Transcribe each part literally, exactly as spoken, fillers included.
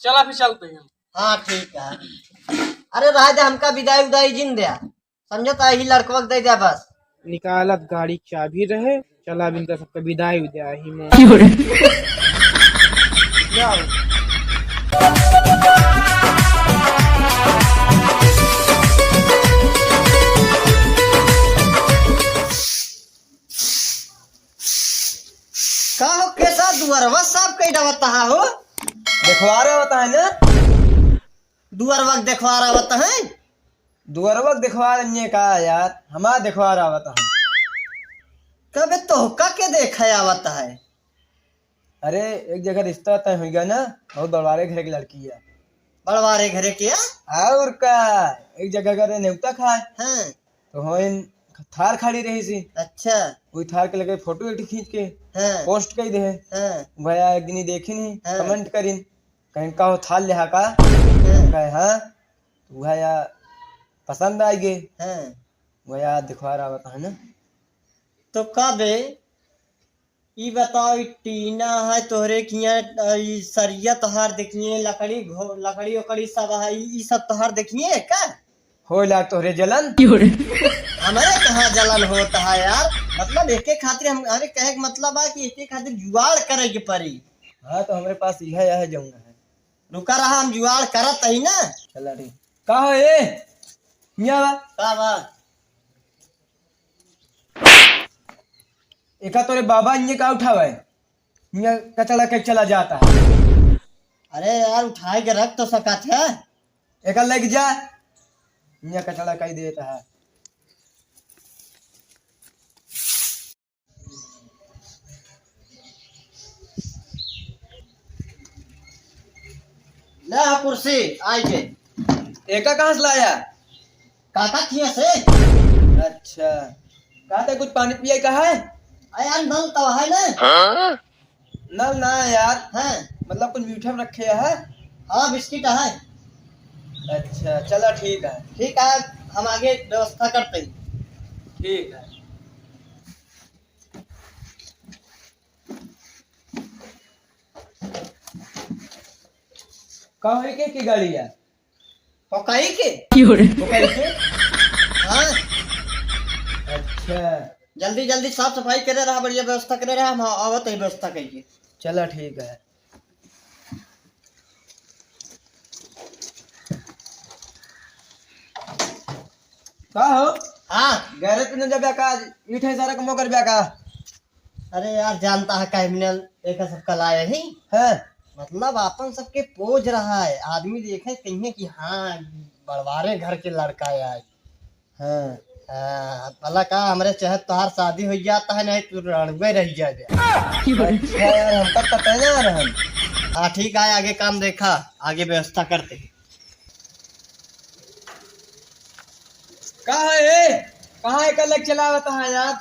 चला फिर चलते हैं। हाँ, ठीक है। अरे, रह दे, हमका विदाई उदाई जिन दे। समझत है, ही लड़कवा के दे दे बस। निकालत गाड़ी चाबी रहे, चला अब इनका सबका विदाई उदाई ही में। क्यों रे? जाओ। का हो, कैसा दुअरवा साफ कई डावत हा हो? देखवार आवत है ना? दुअरवा के देखवार आवत है? दुअरवा के देखवार अन्य का यार, हमार देखवार आवत है। कबे तोहका के देखे आवत है? अरे, एक जगह रिश्ता तय होइगा ना, बहुत बड़वारे घर की लड़की है। बड़वारे घरे के? और का, एक जगह करे नेवता खाए। हाँ। तो होइन थार खड़ी रही सी। अच्छा। वही थार के लगे फोटो एक ठे खींच के हाँ। Post कई दे। हाँ। भैया एक दिन देखी नहीं, हाँ। Comment करिन, कहीं का हो थार लेहा का? हाँ। कहे हाँ। तो भैया पसंद आई गए। हाँ। भैया देखवार आवत है ना। तो का बे, ई बताओ, ई टीना है तोहरे किहाँ, अ, ई सरिया तोहार देखिए, लकड़ी घो-, लकड़ी ओकड़ी सब है, ई, ई सब तोहार देखिए का? होए लाग तोहरे जलन? क्यों रे? हमरे कहाँ जलन होत है यार? मतलब एके खातिर हम, अरे कहे के मतलब है कि एके खातिर जुगाड़ करे के पड़ी। हाँ, तो हमरे पास यह, यह जौन है। रुका रहा, हम जुगाड़ करत ही ना। चला ठीक। का हो ए? हियाँ बा। का बा? एका तोरे बाबा इन्हें का उठावे? इन्हें कचड़ा कई चला जाता है। अरे यार, उठाए के रख तो सकत है। एका लेके जा। इन्हें कचड़ा कई देता है। ले आ कुर्सी, आई के। एका कहाँ से लाया? काका किहाँ से। अच्छा, कहते कुछ पानी पिए का है? अरे यार, नल तो है ना। हाँ? नल ना है यार। हाँ। मतलब कुछ मीठा में रखे है? हाँ, बिस्किट है। अच्छा, चला ठीक है। ठीक है, हम आगे व्यवस्था करते हैं। ठीक है। का होई के, के गाड़ी है? ओकाई के? क्यों रे? ओकाई के? हाँ। अच्छा। जल्दी, जल्दी साफ सफाई करे रहा, बढ़िया व्यवस्था करे रहा, हम आवत ही व्यवस्था कइके। चला ठीक है। का हो? हाँ। गैरेज पे न जाबे का? ईंट है सारा कमो करबे का? अरे यार, जानता है क्रिमिनल, एक सब कल आए ही। हाँ। मतलब, आपन सबके पोज रहा है, आदमी देखे कहिए कि हाँ, बड़वारे घर के लड़का है आज। हाँ। हाँ, भला का हमरे चाहे तोहार शादी हो जाता है, नहीं तू रणुए रह जाए। अच्छा यार, हमका पता ना रहन। हाँ, ठीक है, आगे काम देखा, आगे व्यवस्था करते हैं। का है ए? कहाँ एका लेके चला आवत है यार?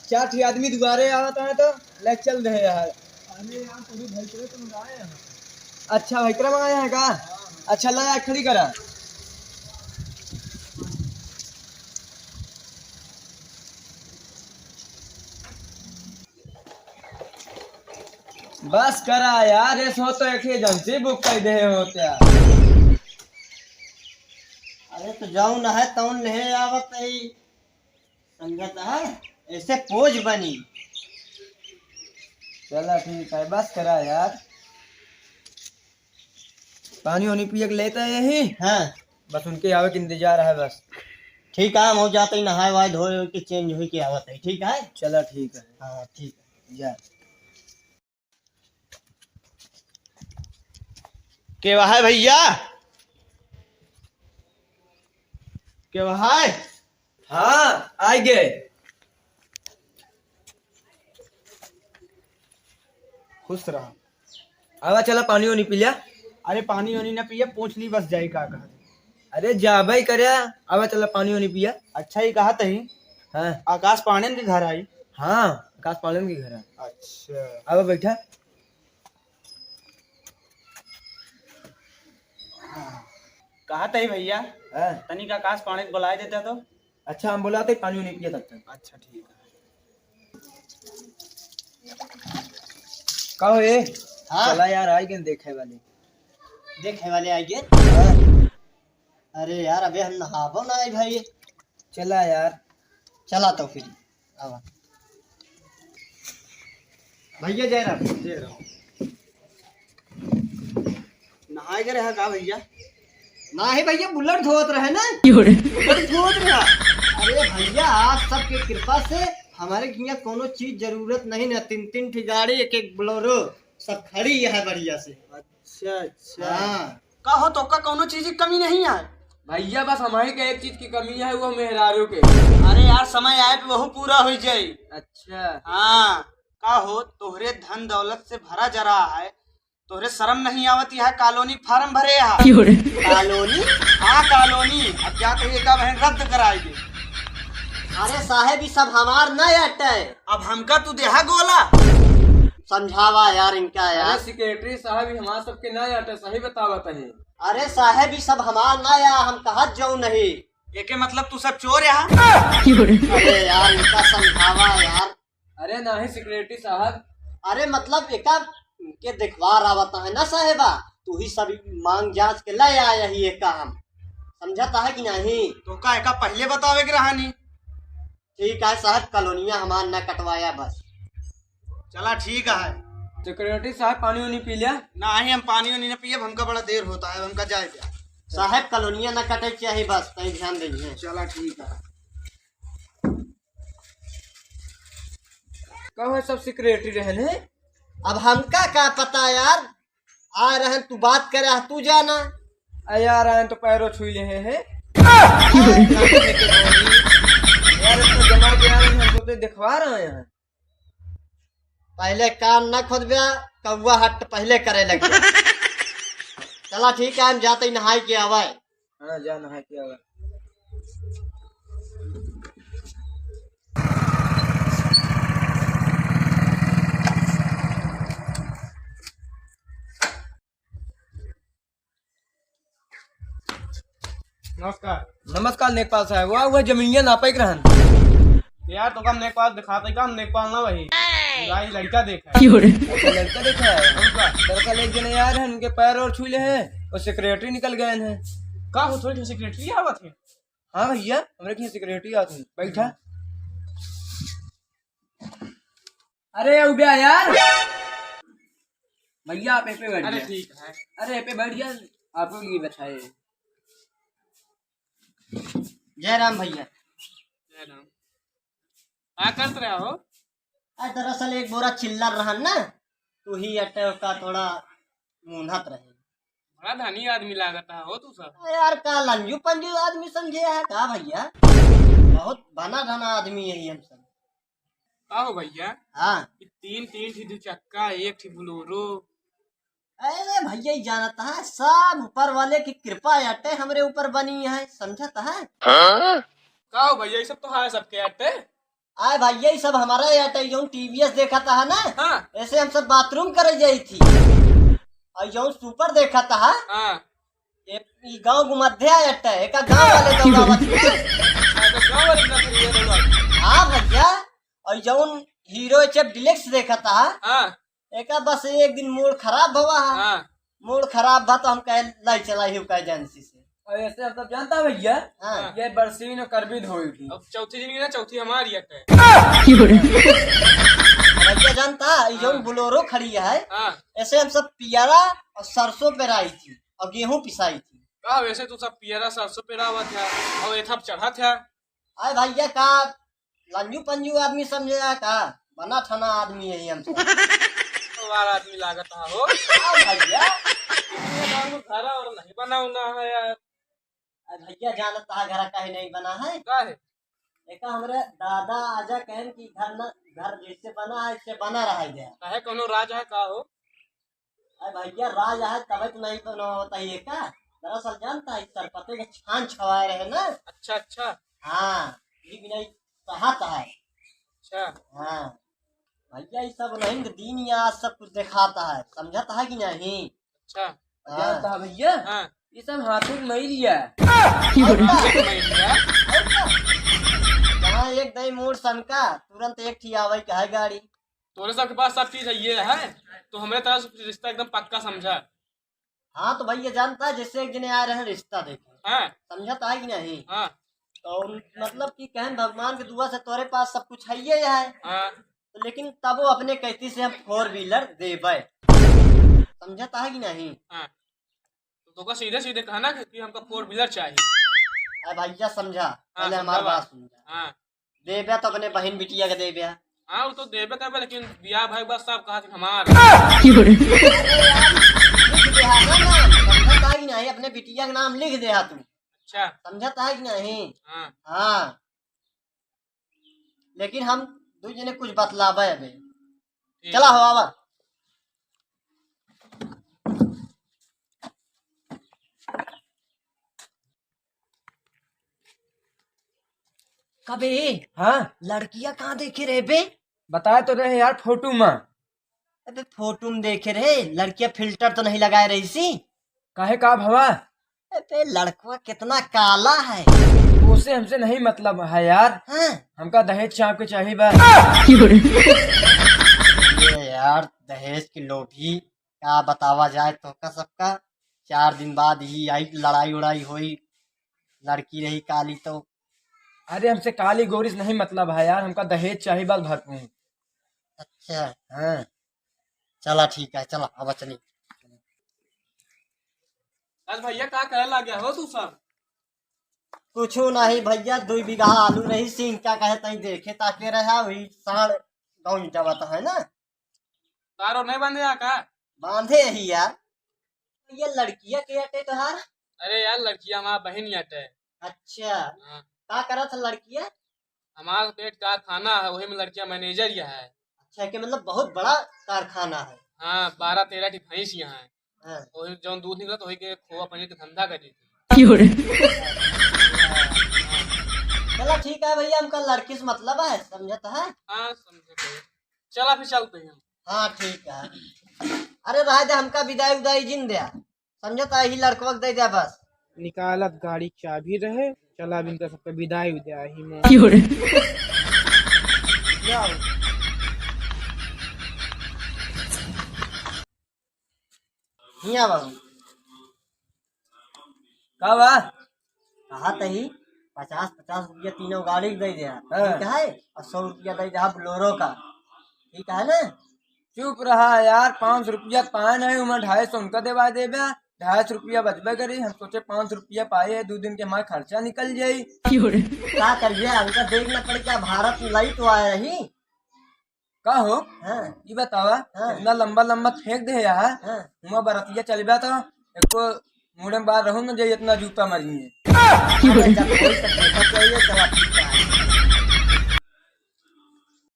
चार ठे आदमी दुआरे आवत है तो लेके चल दे यार। अरे यार, तू भी भैंसरे तो मंगाए हैं। अच्छा, भैंसरे मंगाए हैं का? अच्छा, ला यार, खड़ी करा। बस करा यार, ऐसे हो तो एक ही एजेंसी बुक कर दे होते यार। अरे तो जौन है तौन ले आवत है, समझत है, ऐसे पोज बनी। चला ठीक है, बस करा यार। पानी वानी पिए के लेते हैं यही। हाँ। बस उनके आवे के इंतजार है बस। ठीक है, हम हो जाते ही नहाए वहाए धोए के चेंज होई के आवत है, ठीक है? चला ठीक है। हाँ, ठीक है। जा। के वहाय भैया? के वहाय? हाँ, आइ गए। खुश रहा। आवा चला पानी वानी पी लिया। अरे पानी वानी ना पिया, पोंछ ली बस जाई का कहा। अरे जाबे करे, आवा चला पानी वानी पिया। अच्छा ही कहा तही। हाँ। आकाश पांडेन के घर आई। हाँ, आकाश पांडेन के घर आई। अच्छा। आवा बैठा। कहा तही भैया, हाँ। तनिक आकाश पांडे के बुलाए देता तो। अच्छा, हम बुलाते, पानी वानी पिया तब तक। अच्छा, ठीक है। का हो ए? हाँ। चला यार, आई गन देखे वाली। देखे वाले आइगे। अरे यार, अबे हम नहाबो ना आई भाई। चला यार। चला तो फिर। आवा। भैया जय राम। जय राम। नहाए के रहा का भैया? नाही भैया, बुलेट धोत रहे ना। क्यों रे? बुलेट धोत रहा। अरे भैया, आप सबके कृपा से हमारे हियाँ कोनो चीज जरूरत नहीं ना। तीन तीन ठी गाड़ी, एक एक बोलेरो, सब खड़ी है बढ़िया से। अच्छा, अच्छा। हाँ। का हो, तोका कौनो चीज की कमी नहीं है? भैया, बस हमारे का एक चीज की कमी है, वो मेहरारू के। अरे यार, समय आए पे वहू पूरा हो जाई। अच्छा। हाँ, का हो, तोहरे धन दौलत से भरा जरा है, तोहरे शर्म नहीं आवत, यहाँ कॉलोनी फार्म भरे है। क्यों रे? कॉलोनी? हाँ, कॉलोनी। अब जात ही एका बहन रद्द कराई दे। अरे साहेब, ई सब हमार ना अटे। अब हमका तू देहा गोला? समझावा यार इनका यार। अरे सेक्रेटरी साहब, ई हमार सबके ना अटे, सही बतावत है। अरे साहेब, ई सब हमार ना या, हम कहत जाऊ नहीं। एके मतलब तू सब चोर यहाँ? अरे यार, इनका समझावा यार। अरे नाही सेक्रेटरी साहब। अरे मतलब एका के देखवार आवत है ना साहेबा, तू ही सब मांग जांच के ले आया ही एका हम। समझत है कि नहीं? तो का एका पहले बतावे के रहा नहीं? ठीक है साहब, कॉलोनिया हमार ना कटवाया बस। चला ठीक है। सेक्रेटरी साहब, पानी उनी पी लिया? नाही, हम पानी उनी ना पियब, हमका बड़ा देर होता है, हमका जाए द्या। साहब, कॉलोनिया ना कटे चाहिए बस, तई ध्यान देइहे। चला ठीक है। कहो सब सेक्रेटरी रहन है? अब हमका का पता यार, आ रहन तू बात करे, तू जाना। आ यार, आयन तो पैरों छुई ले हैं। यार, इसको जमा के आ रहे हैं, हमको तो दिखवा रहे हैं। पहले कान न खोदबे, कौवा हट पहले करे लग गया। चला ठीक है, हम जाते ही नहाई के आवे। हाँ, जा नहा के आवा। नमस्कार। नमस्कार लेखपाल साहब, वाह, वह जमीनिया नापे के रहन। यार, तो हम लेखपाल दिखाते का, हम लेखपाल ना वही। भाई, लड़का देखा है। क्यों रे? अच्छा, लड़का देखा है? हाँ। दरअसल एक जने यार है, उनके पैर और छुई ले हैं, और सेक्रेटरी निकल गए हैं। का हो, थोड़ी सेक्रेटरी आवत है? हाँ भैया, हमरे की सेक्रेटरी आवत है, बैठा। अरे उब्या यार, भैया आप ए पे बैठ अरे जाए। ठीक है। अरे ए पे बैठ जाए, आप लोग ये बताए। जय राम भैया। जय राम। का करत रहा हो? अरे दरअसल एक बोरा चिल्लर रहन ना, तू ही अटे का थोड़ा मूंधत रहे। बड़ा धनी आदमी लागत है हो तू सब। अरे यार, का लंजू पंजू आदमी समझे है का भैया? बहुत बना धना आदमी है हम सब। का हो भैया? हाँ। ई तीन, तीन ठी दू चक्का, एक ठी बोलेरो। अरे भैया, ई जानत है, सब ऊपर वाले की कृपा अटे हमरे ऊपर बनी है, समझत है? हाँ? का हो भैया, ई सब तो है सबके अटे। आए भैया, ई सब हमारा अटे, जौन टीवीएस देखत है ना, हाँ। ऐसे हम सब बाथरूम करे जाई थी। और जौन सुपर देखत है, हाँ। ए, ई गाँव घुमध्या अटे, एका गाँव वाले दौड़ावत है। हाँ, तो गाँव वाले ना फिर ये दौड़ावत। हाँ भैया, और जौन हीरो एचएफ डिलक्स देखत है, हाँ। एका बस एक दिन मूड खराब भवा है। हाँ। मूड खराब भा तो हम कहे लाई चला ही का एजेंसी से। और ऐसे हम सब जानता है भैया, हाँ। ये बरसीन और करबी धोई थी। अब चौथी जिंदगी ना, चौथी हमारी अटे। भैया जानता है, ये जौन हाँ। बोलेरो खड़ी है, हाँ। ऐसे हम सब पियरा और सरसों पे राई थी और गेहूं पिसाई थी। का वैसे तू सब पियरा सरसों पे रावत है और एथप चढ़त है। आए भैया, का लंजू पंजू आदमी समझे है का? बना ठना आदमी है हम सब। वाला आदमी लागत है हो। हाँ भैया। इतने गाँव में घर और नहीं बना उना है यार। अरे भैया, जानत है घर काहे नहीं बना है? का है? एक हमरे दादा आजा कहन कि घर न, घर जैसे बना है, इससे बना रहा है गया। काहे, कोनो राज है का हो? अरे भैया, राज है तबे तो नहीं बना होता है ये का? दरअसल जानता है, सरपते के छान छवाए रहे ना। अच्छा, अच्छा। हाँ, ये भी नहीं सहत है। अच्छा। हाँ। भैया, ये सब नहीं तो दिन या सब कुछ दिखाता है, समझता है कि नहीं? अच्छा। हाँ। जानता है भैया? हाँ। ये सब हाथों की मैल है। और का? हाथों की मैल है? और का? जहाँ एक दई मूड़ सनका, तुरंत एक ठी आवे के है गाड़ी। तोरे सबके पास सब चीज है, ये है, तो हमरे तरफ से रिश्ता एकदम पक्का समझा। हाँ, तो भैया जानता है, जैसे एक जने आए रहे रिश्ता देखे। हाँ। समझत है कि नहीं? हाँ। तो मतलब कि कहन भगवान के दुआ से तोरे पास सब कुछ है ही है। हाँ। तो लेकिन तब वो अपने कहती से हम four wheeler देबे। समझत है कि नहीं? हाँ। तो तोका सीधे सीधे कहना कि, कि हमका four wheeler चाहिए। अरे भैया समझा, हाँ, पहले हमार समझावा। बात सुन। हाँ। देबे तो अपने बहिन बिटिया के देबे। हाँ, वो तो देबे करबे, लेकिन बियाह भाई बस सब कहा कि हमार। लिख देहा ना, ना, समझत है कि नहीं, अपने बिटिया के नाम लिख देहा तू। अच्छा। समझत है कि नहीं? हाँ। हाँ। लेकिन हम दू जने कुछ बतलावे अबे। ठीक। चला हो आवा। कबे? हाँ? लड़किया कहाँ देखे रहे बे? बताए तो रहे यार, फोटो में। अबे फोटो में देखे रहे, लड़किया filter तो नहीं लगाए रही सी? काहे, का भवा? अबे लड़कवा कितना काला है। उसे हमसे नहीं मतलब है यार। हाँ। हमका दहेज चाप के चाहिए बा। ये यार दहेज की लोभी, का बतावा जाए तोहका सबका। चार दिन बाद ही आई लड़ाई उड़ाई होई, लड़की रही काली तो। अरे हमसे काली गोरी से नहीं मतलब है यार, हमका दहेज चाहिए बा भरपूर। अच्छा। हाँ। चला ठीक है, चला अब चली। अरे भैया का करे लग गया हो तू सब? कुछ नहीं भैया, दो बीघा आलू रही सी, इनका कहे तई देखे ताके रहा, वही साढ़ गाँव ईटा बता है ना। तारो नहीं बांधे आ का? बांधे ही यार। ये लड़किया के अटे तोहार? अरे यार, लड़किया हमार बहिन ही अटे। अच्छा। हाँ। का करत है लड़किया? हमार तो एक कारखाना है, वही में लड़किया manager ही है। अच्छा, के मतलब बहुत बड़ा कारखाना है। हाँ, बारह तेरह ठी भैंस यहाँ है। हाँ। वही जौन दूध निकलत, वही के खोआ पनीर के धंधा करी थी। चला ठीक है भैया, हमका लड़की से मतलब है, समझत है? हाँ, समझत है। चला फिर चलते हैं। हाँ, ठीक है। अरे रह दे, हमका विदाई उदाई जिन दे। समझत है, ही लड़कवा के दे दे बस। निकालत गाड़ी चाबी रहे, चला अब इनका सबके विदाई उदाई ही में। जाओ। हियाँ बाबू। का बा? कहा तही पचास पचास रुपया तीनों गाड़ी के दे दे, हाँ। ठीक है, और सौ रुपया दे दे Bolero का, ठीक है ना? चुप रहा यार, पाँच सौ रुपया पाए नहीं, उमा ढाई सौ उनका देवा देबे, ढाई सौ रुपया बचबे करी। हम सोचे पाँच सौ रुपया पाए है, दो दिन के हमार खर्चा निकल जाई। का करिए, हमका देखना पड़ क्या, भारत में लाई तो आए रही। का हो? हाँ। ई बतावा, हाँ। इतना लंबा लंबा फेंक दे यार। हाँ। हुआ बरतिया चलबा तो एको मुड़े में बार रहू न जे इतना जूता मारिए। अरे जब कोई तो